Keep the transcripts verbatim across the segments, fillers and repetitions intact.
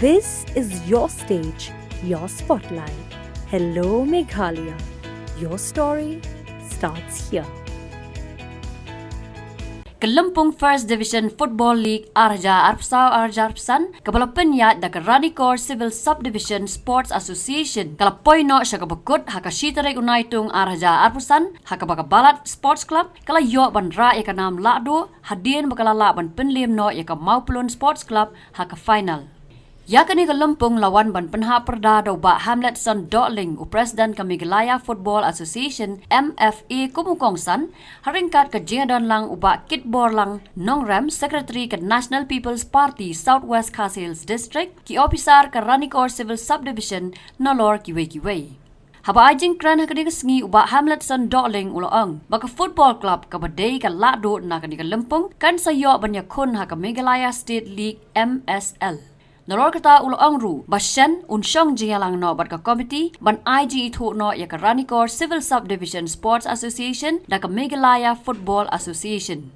This is your stage, your spotlight. Hello Meghalaya. Your story starts here. Ka Lympung First Division Football League ar hajar arphew saw ar hajar arphew san, kaba la pynïaid da ka Ranikor Civil Subdivision Sports Association, ka la poi noh sha kaba kut ha ka shi tarik u Naitung ar hajar arphew san, ha kaba ka Balat Sports Club ka la ïoh ban rah ïa ka nam lahduh, hadien ba ka la lah ban pynliem noh ïa ka Mawpylun Sports Club ha ka final. Ïa kane ka lympung la wan ban pynhap pyrda da u Bah Hamletson Dohling, u President ka Meghalaya Football Association, M F A, kum u kongsan, ha ryngkat ka jingïadon lang u Bah Kitborlang Nongrem, Secretary ka National People's Party South West Khasi Hills District, ki ophisar ka Ranikor Civil Subdivision, nalor kiwei kiwei. Haba ai jingkren ha kane ka sngi, u Bah Hamletson Dohling u la ong ba ka football club kaba dei ka lahduh na kane ka lympung kan sa ïoh ban ïakhun ha ka Meghalaya State League, M S L. Nalor kata u la ong ruh ba shen un shong jingïalang noh bad ka komiti ban ai jingithuh noh ïa ka Ranikor Civil Subdivision Sports Association da ka Meghalaya Football Association.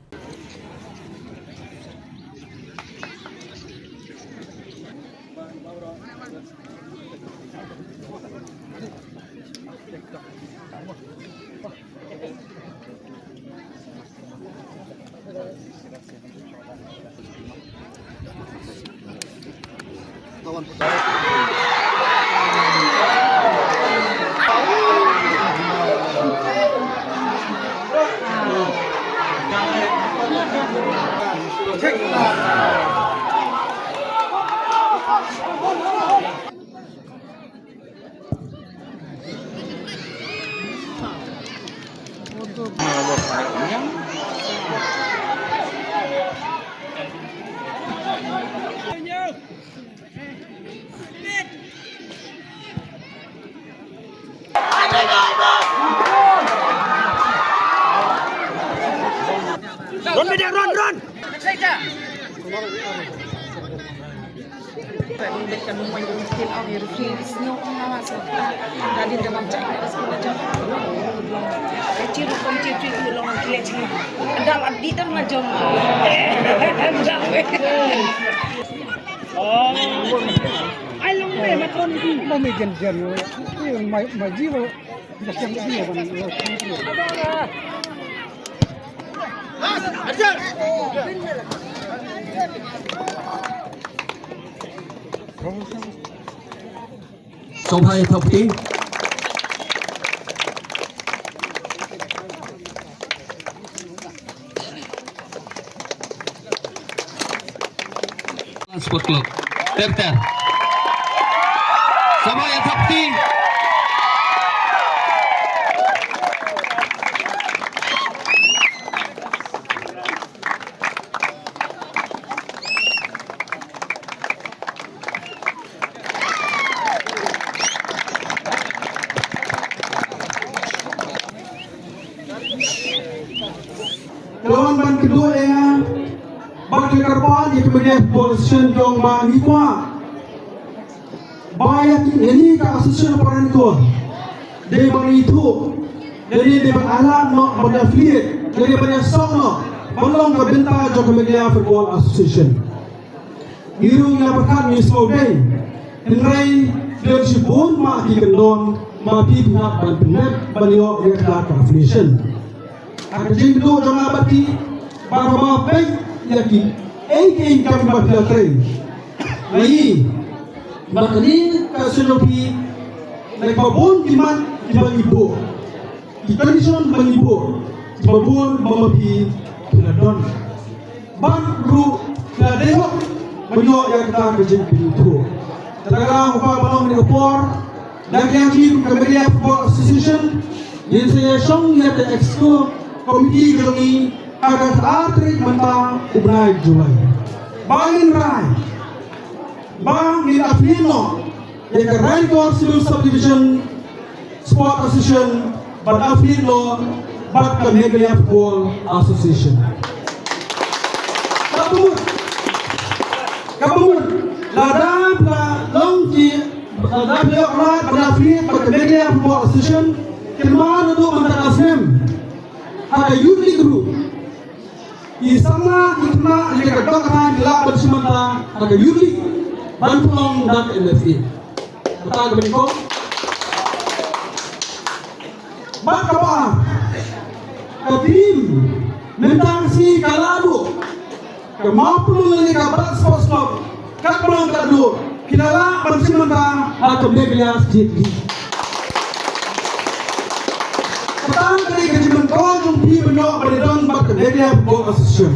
Run, Media, run, run! Sawphai thapti. Sport Club. Ter ter. Sawphai thapti. Don ban kynduh ïa nga bad kyrpad ïa ka Media Football Association jong ba ngi kwah ba ïa kane ka association para ngi kwah dei ban ithuh, dei ban ailad noh, ban affiliate, dei ban ïasnoh noh ban long ka bynta jong ka Meghalaya Football Association. Ngi ruh ngi la pyrkhat ngi sngewdei. Hynrei don shibun ma ki kyndon ma phi phi hap ban pyndep ban ïoh ïa ka affiliation. Ha ka jingkynduh jong nga bad phi, ba haba peit ïa ki ei ki ei kam ba phi la trei. Nga ïohi ba kane ka shnong phi, na kiba bun ki mat kiba ngi buh. Ki condition ba ngi buh, ba bun ba ma phi phi la don. Bad ruh phi la dei hok ban ïoh ïa kata ka jingpynithuh. Kata ka daw, haba ba long kane ka por, da ka liang jong ngi kum ka Meghalaya Football Association, ngin sa ïashong ïa ka exco committee ka jong ngi ha ka khatar tarik mynta u bnai July. Ba ngin rai ba ngin affiliate noh ïa ka Ranikor Civil Subdivision Sport Association bad affiliate noh bad ka Meghalaya Football Association. Kaba mut, kaba mut, lada phi la long ki, lada phi la ïoh rai ban affiliate bad ka Meghalaya Football Association, kynmaw naduh mynta ka snem ha ka Youth League ruh, ki samla ki khynnah ïa ka dong ka thaiñ ki lah ban shim bynta ha ka Youth League. ban pynlong da ka M F A. Kata ka bynta. Bad kaba ar, ka team mynta ka sngi ka la duh, ka Mawpynlun lane ka Bharat Sports Club, ka Kplang ka duh, ki la lah ban shim bynta ha ka Meghalaya State League. Kata ka dei ka jingmyntoi jong phi ban ïoh ban ïadon bad ka Meghalaya Football Association.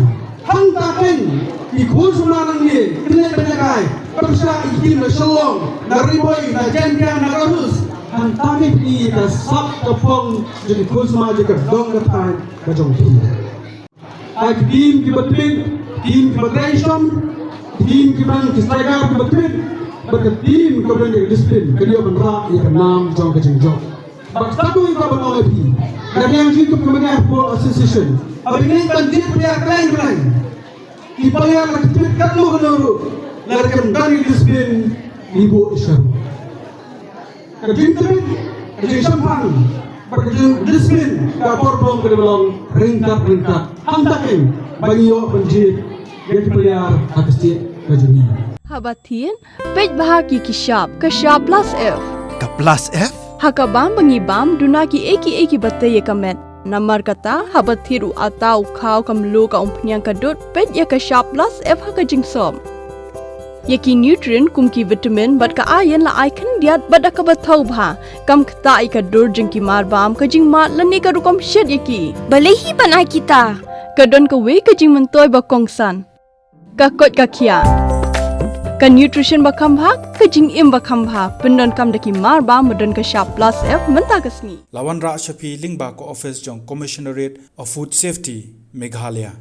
Hangta kein ki khun samla nangne, kine kine kai, pyrshah ïa ki team na Shillong, na Ri Bhoi, na Jaintia, na Garo Hills. Hangta kein phi ïohi ïa ka sap ka phong jong ki khun samla jong ka dong ka thaiñ ka jong phi. Ai ki team kiba tbit, team kiba trei shitom, team kiba ki striker kiba tbit, bad ka team kaba don ïa ka discipline, ka dei ban rah ïa ka nam jong ka jingjop. Bad kata kawei kaba nga ong ïa phi, na ka liang jong ka Meghalaya Football Association, haba ngi ban jied player khlem khlem, ki player la ki tbit katno katno ruh, lada kim don ïa ka discipline, ngi buh sha ruh. Ka jingtbit, ka jingshemphang bad ka jingdiscipline, ka por ba long ka dei ban long ryngkat ryngkat. Hangta kein ba ngi ïoh ban jied ïa ki player ha ka state ka jong ngi. Haba thied, peit bha ïa ki shap, ka shap plus F. Ka plus F? Ha ka bam ba ngi bam, duna kiei kiei kiba tei ïa ka met. Namar kata, haba thied u atta, u khaw, ka mluh, ka umphniang, ka dud, peit ïa ka shap plus F ha ka jingsop. Ïa ki nutrient kum ki vitamin bad ka iron la ai khyndiat bad da kaba thaw bha. Kam ktah ïa ka dur jong ki marbam, ka jingmad lane ka rukom shet ïa ki. Balei hi ban ai kita? Ka don kawei ka jingmyntoi ba kongsan. Ka koit ka khiah. Ka nutrition ba kham bha, ka jingim ba kham bha. Pyndonkam da ki marbam ba don ka shap plus F mynta ka sngi. La wanrah sha phi lyngba ka office jong Commissionerate of Food Safety, Meghalaya.